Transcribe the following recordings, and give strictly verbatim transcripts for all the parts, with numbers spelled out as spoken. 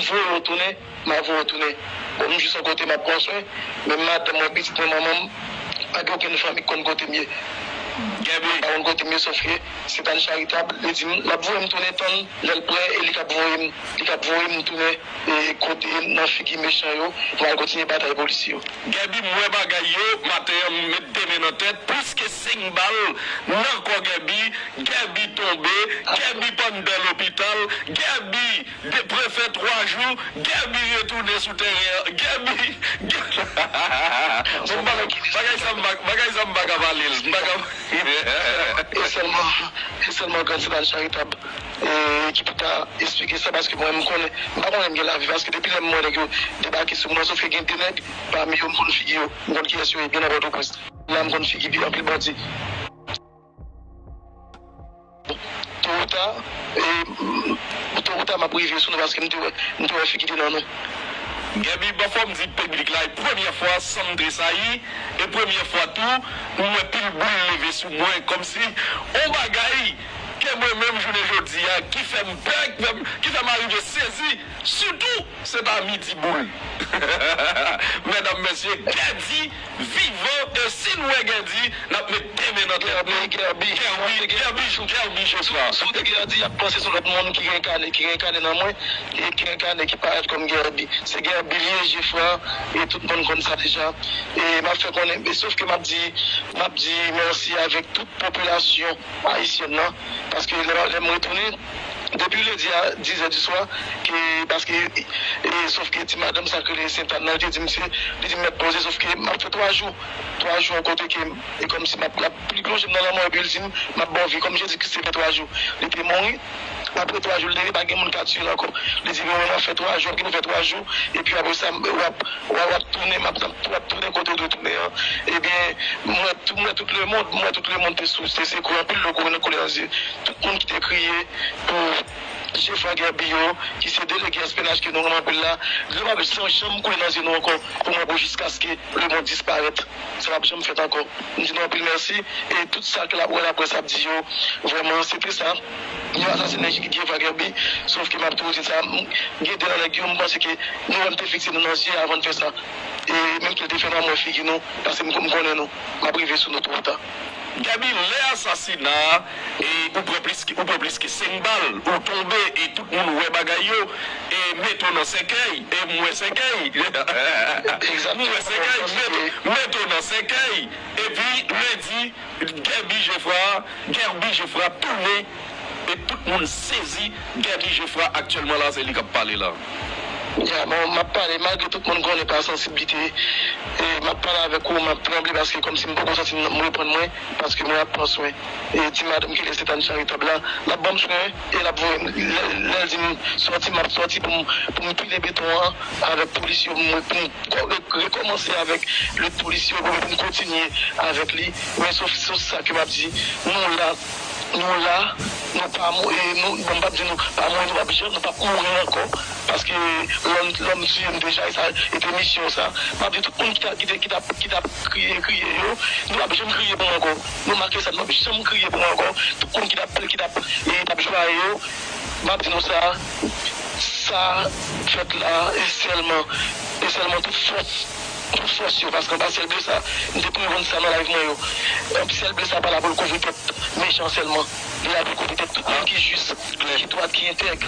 voye w tounen, m a voye w tounen. Bon, m jis yon kote m ap pran swen, men madanm mwen, pitit mwen, manman m, pa gen okenn fanmi ki konn kote m ye. Gaby. Pa konn kote m ye, sofke Sentàn Charitab, li di m, l ap voye m tounen, tann lè l prè, e li k ap voye m, li k ap voye m tounen, e kote nan figi mechan yo, pou m al kontinye batay polis yo. Gaby, m wè bagay yo, maten an, m met de men nan tèt, plis ke senk bal nan kò Gaby, Gaby tonbe, Gaby pandan lopital, Gaby de prefè twa jou, Gaby retounen sou teren an. Gaby, Gaby. Bon, bagay, bagay sa m pa, bagay sa m pa ka pale l. M pa ka. E sèlman, e sèlman Grand Sentàn Charitab, e, ki pou ta esplike sa, paske mwen, m konnen, m pa konnen m gen lavi, paske depi lè m wè nèg yo debake sou mwen, sofke gen de nèg, pami yo, m konn figi yo, m konn kiyès yo ye, byen nan Pòtoprens. La, m konn figi anpil bandi. Towota, e, towota m ap rive sou nou paske m te wè, m te wè figi te nan nou. Gaby, bon, fò m di piblik la, e premyè fwa san m tresayi, e premyè fwa tou, m wè pil boul leve sou mwen, kòmsi on bagay ke mwen menm jounen jodi a, ki fè m pè, ki fè m, ki fè m arive sezi, sitou, se pa midi boul. Medam, mesye, Gaby vivan, e si n wè Gaby, n ap met de men nan tèt nou. Gaby, Gaby, Gaby, Gaby Jefra. Si w te Gaby, y ap panse se lòt moun ki renkane, ki renkane nan mwen, e ki renkane, ki parèt kòm Gaby. Se Gaby li ye, Jefra, e tout moun konn sa deja. E m ap fè konnen, e sofke m ap di, m ap di mèsi avèk tout popilasyon ayisyèn nan, paske lè, lè m retounen, depi ledi a diz è di swa, ke, paske, e, sofke ti madanm sa k rele Sentàn nan, li te di m se, li di m mèt poze, sofke m ap fè twa jou, twa jou yon kote ke, e kòmsi m ap, l ap pli plonje m nan lanmò, epi l di m, m ap ba w vi, kòm Jezi Kris te fè twa jou, li te mouri, apre twa jou, li leve, pa gen moun ka tiye l ankò. Li di, men mwen, m ap fè twa jou, ki nou fè twa jou, epi apre sa, w ap, w ap, w ap tounen, m ap, w ap tounen kote w dwe tounen an. Ebyen, m wè tout, m wè tout lemonn, m wè tout lemonn te sou, te sekwe, anpil dlo koule, koule nan zye. Tout moun ki te kriye pou Jefra Gaby yo, ki se delege S P N H ke nou renmen anpil la, dlo pa janm koule nan zye nou ankò, pou mwen, pou jiskaske lemonn disparèt. Sa p ap janm fèt ankò. M di nou anpil mèsi, e tout sa ke la, wè laprès ap di yo, vrèman, se te sa. Yo asasinen Jefra Gaby, sofke m ap toujou di sa, m, gen de nan nèg yo, m panse ke nou wè m te fikse nou nan zye avan n fè sa. E menm ke l te fè n wè figi nou, paske m, m konnen nou, m ap rive sou nou tôt ou ta. Gaby, lè asasina a, e ou pran plis ke, ou pran plis ke senk bal, ou tonbe, e tout moun wè bagay yo, e mete w nan sèkèy, e m wè sèkèy. M wè sèkèy, mete, mete w nan sèkèy. Epi, lendi, Gaby Jefra, Gaby Jefra tounen, e tout moun sezi. Gaby Jefra aktyèlman la, se li k ap pale la. Ya, bon, m ap pale, malgre tout moun konnen pa sansiblite, e m ap pale avèk ou, m ap tranble, paske kòmsi m poko santi m reprann mwen, paske mwen ap pran swen. E ti madanm ki rele Sentàn Charitab la, l ap ban m swen, e l ap voye m, lè, lè l di m sòti, m ap sòti pou m, pou m pile beton an avèk polis yo, pou m, pou m kò-, re-, rekòmanse avèk lòt polis yo, pou m kontinye avèk li. Men sof, sof sa ke m ap di, nou la, nou la, nou pa mou-, e nou, bon, m p ap di nou pa mouri, nou p ap janm, nou p ap mouri ankò. Paske lòm, lòm tiye m deja, e sa, e te misyon sa. M ap di tout moun ki ta, ki te, ki t ap, ki t ap kriye, kriye yo, nou p ap janm kriye pou mwen ankò. Nou make sa, nou p ap janm kriye pou mwen ankò. Tout moun ki t ap, ki t ap, e t ap jwaye yo, m ap di nou sa, sa fèt la, e sèlman, e sèlman tout fòs, tout fòs yo, paske anba syèl ble sa, m te pou reponn sa nan live mwen yo. Syèl ble sa pa la pou l kouvri tèt mechan sèlman. Li la pou l kouvri tèt tout moun ki jis, ki dwat, ki entèg,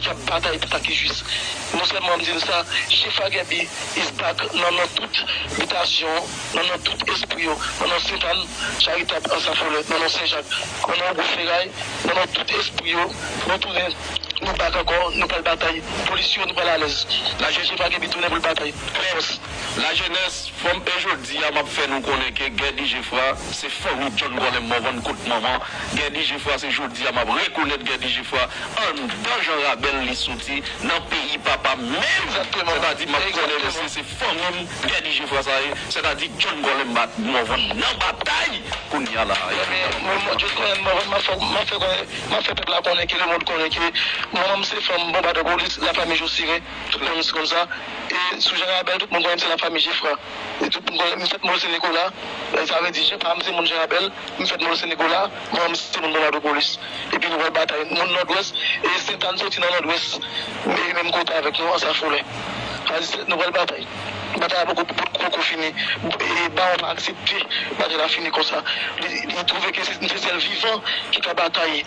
ki ap batay pou sa ki jis. Non sèlman m di nou sa, Jefra Gaby is back nan, nan tout bitasyon, nan, nan tout espri yo, nan, nan Sentàn Charitab Anse La Forêt, nan, nan Sen Jak, nan, nan Gwo Feray, nan, nan tout espri yo, nou tounen, nou back ankò, nou pral batay. Polis yo, nou pral alèz. Jefra Gaby tounen pou l batay. Fòs. Lajenès, fò m, e jodi a, m ap fè nou konnen ke Gèdi Jefra se fanmi John Colem Morvan kot manman. Gèdi Jefra, se jodi a m ap rekonèt Gèdi Jefra anndan jan Rabèl li soti nan peyi papa m menm. Sètadi, m ap konnen mesye se fanmi m, Gèdi Jefra sa ye. Sètadi, John Colem Morvan nan batay kounye a la. Ebyen, mwen, mwen, John Colem Morvan, m ap fè, m ap fè konnen, m ap fè pèp la konnen ke lemonn konnen ke m Manman m se fanm bonbadè polis, lafanmi Josiren, tout moun konn sa. E sou Jan Rabèl, tout moun konnen m se lafanmi Jefra. E tout moun konnen m fèt Mòn Sen Nikola. E sa vle di, Jean, pa m se moun Jan Rabèl, m fèt Mòn Sen Nikola, manman m se moun bonbadè polis. Epi nou pral batay. Moun Nòdwès, e Sentàn soti nan Nòdwès. E menm kote avèk nou, Anse Affolay. Sa vle di, nou pral batay. Batay la poko, poko, poko fini. E Bawon pa aksepte batay la fini konsa. Li, li twouve ke se, se sèl vivan ki ka batay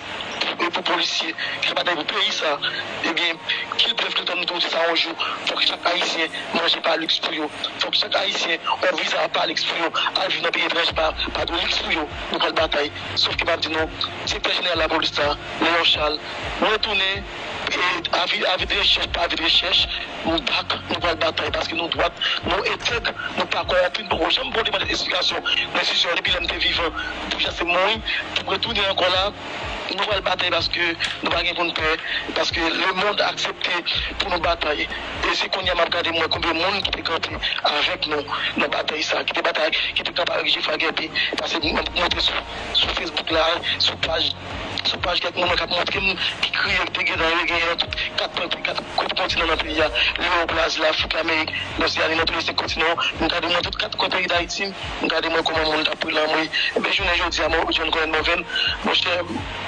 pou, pou polisye, ki ka batay pou peyi sa. Ebyen, ki prèv ke tann tou di sa yon jou, fòk chak Ayisyen manje pa liks pou yo. Fòk chak Ayisyen yon viza pa liks pou yo. Al viv nan peyi etranje pa, pa de liks pou yo. Nou pral batay. Sòf ke m ap di nou, direktè jeneral lapolis la, Léon Charles, retounen, e avi, avi de rechèch, pa avi de rechèch, nou bak, nou pral batay, paske nou dwat, nou entèg, nou pa kòwonpi, nou poko janm pran demann eksplikasyon nan enstitisyon yo depi lè m te vivan, pou jan se mouri, pou m retounen ankò la, nou pral batay paske nou pa gen pou n pè, paske lemonn aksepte pou nou batay. E se kounye a m ap gade mwen konbyen moun ki te kanpe avèk nou nan batay sa, ki te batay, ki te kanpe avèk Jefra Guerby, paske m ap monte sou, sou Facebook la, sou paj sou paj kèk moun k ap montre m ki kriye ki te gentan genyen nan tout kat pwen, kat, kat kontinan nan peyi a. Lewo, Brazil, Afrik, Amerik, Losyani, nan tou le senk kontinan yo. M gade mwen tout kat kwen peyi Dayiti, m gade mwen kòman moun t ap pran lanmò. Ebyen, jounen jodi a, mwen jwenn kòlèt mwen venn. Monchè,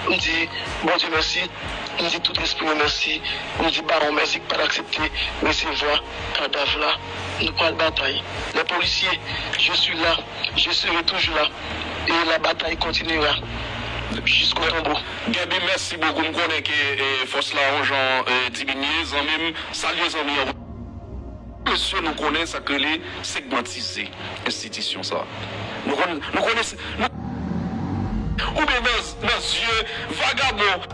m di Bondye mèsi, m di tout espri yo mèsi, m di Bawon mèsi ki pa t aksepte resevwa kadav la. Nou pral batay. Les policiers, je suis là, je serai toujours là. Et la bataille continuera jusqu'au tombeau. Guerby, mèsi bokou. M konnen ke eh, fòs la yon jan eh, diminye. Zanmi m, salye zanmi an. Mesye, nou konnen sa k rele segmantize enstitisyon sa. Nou konnen, nou konnen, nou, oubyen nan, nan zye vagabon.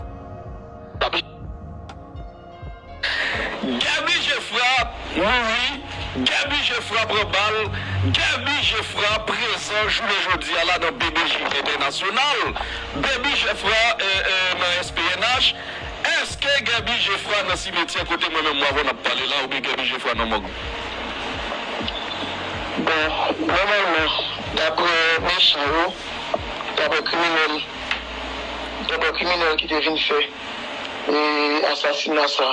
Guerby Jeffra mouri, Guerby Jeffra pran bal, Guerby Jeffra prezan jounen jodi a la nan B B J entènasyonal, Guerby Jeffra eh, eh, nan S P N H. Èske Guerby Jeffra nan simetyè kote mwen menm m avè w n ap pale la, oubyen Guerby Jeffra nan mòg? Bon, nòmalman, daprè mechan yo, daprè kriminèl, daprè kriminèl ki te vin fè e asasina sa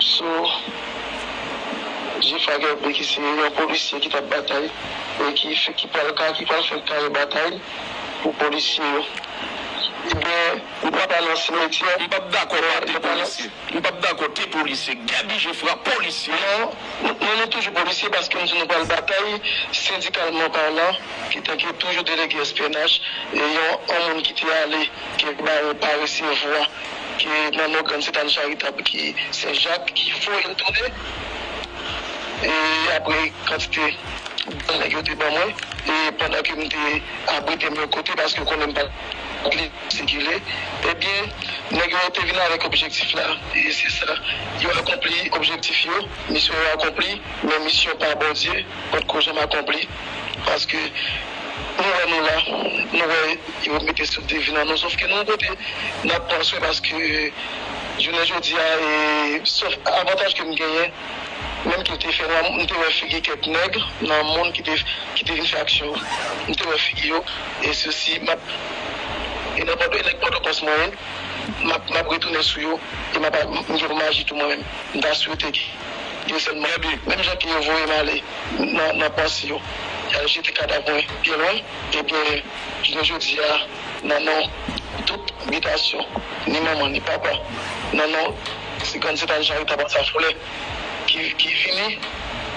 sou Jeffra Guerby ki se yon polisye ki t ap batay e ki fè, ki pral ka, ki pral fè kare batay pou polisye yo. Ebyen, li pa pral nan simetyè. M p ap dakò pa te polisye. M p ap dakò te polisye. Guerby Jeffra polisye. Non, nou, nou, nou toujou polisye paske nou di nou pral batay sendikalman palan, ki tanke toujou delege S P N H, e yon, yon moun ki te ale, ke Bawon pa resevwa, ke nan non Grann Sentàn Charitab ki Sen Jak, ki voye l tounen. E apre kantite bal nèg yo te ban mwen, e pandan ke m te abrite m yon kote, paske w konnen m pa t li sikile, ebyen, nèg yo te vin avèk objektif la, e se sa, yo akonpli objektif yo, misyon yo akonpli, men misyon pa Bondye potko janm akonpli, paske nou wè nou la, nou wè yo mete sou devi nan nou, sòf ke nou yon kote n ap pran swen, paske jounen jodi a, e, sòf avantaj ke m genyen, menm ke m te fè nwa, m te wè figi kèk nèg nan moun ki te, ki te vin fè aksyon yo. M te wè figi yo, e sesi, m ap, e nenpòt, e nèg Pòtoprens mwen ye, m ap, m ap retounen sou yo, e m ap, m gen pou m aji tou mwen menm. M ta swete ke yo sèlman, menm jan ke yo voye m ale nan, nan panse yo, y al jete kadav mwen byen lwen, ebyen, jounen jodi a, nan non tout bitasyon, ni manman, ni papa, nan non se Grann Sentàn Charitab Anse Affolay ki, ki vini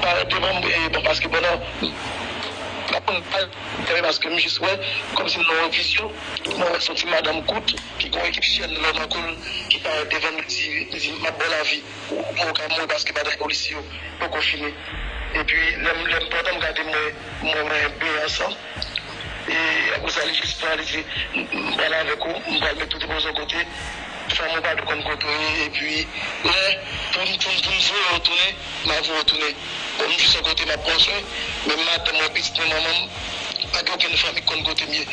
parèt devan m, e, bon, paske pandan m ap konn pale, paske m jis wè, kòmsi m nan yon vizyon, mwen wè se yon ti madanm kout, ki gen yon ekip chèn lò nan kou l, ki parèt devan m, li di, li di, "M ap ba w lavi, ou, ou poko ka mouri paske batay polisye yo poko fini." Epi, lè m, lè m pandan m gade, m wè, m wè, m wè bèy ansanm. E apre sa, li jis pran, li di, "M, m pral avèk ou, m pral met ou depoze yon kote. Fanmi w pa dwe konn kote w ye, epi lè pou m, pou m, pou m voye w tounen, m a voye w tounen." Bon, m jis yon kote, m ap pran swen, men madanm mwen, pitit mwen, manman m, pa gen okenn fanmi k konn kote m ye.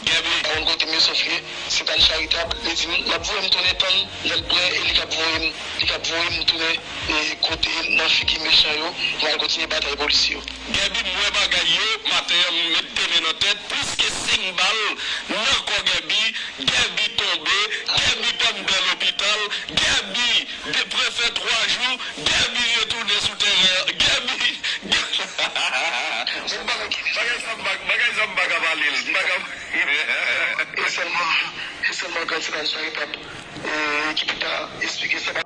Guerby pa konn kote m ye, sòf ke Sentàn Charitab, li di m, "M ap voye m tounen, tann lè l prè, e li k ap voye m, li k ap voye m tounen, e kote nan figi mechan yo, pou m al kontinye batay polisye yo." Guerby, m wè bagay yo, maten an, m met de men nan tèt, plis ke senk bal nan kò Guerby, Guerby tonbe, Guerby pa m bèl Gèbi, de prefè twa jou, Gèbi retounen sou teren an. Gèbi, Gèbi. Bon, bagay, bagay sa m pa, bagay sa m pa ka pale l, m pa ka. E sèlman, e sèlman Grand Sénat Jean Epap, e, ki pou ta esplike sa.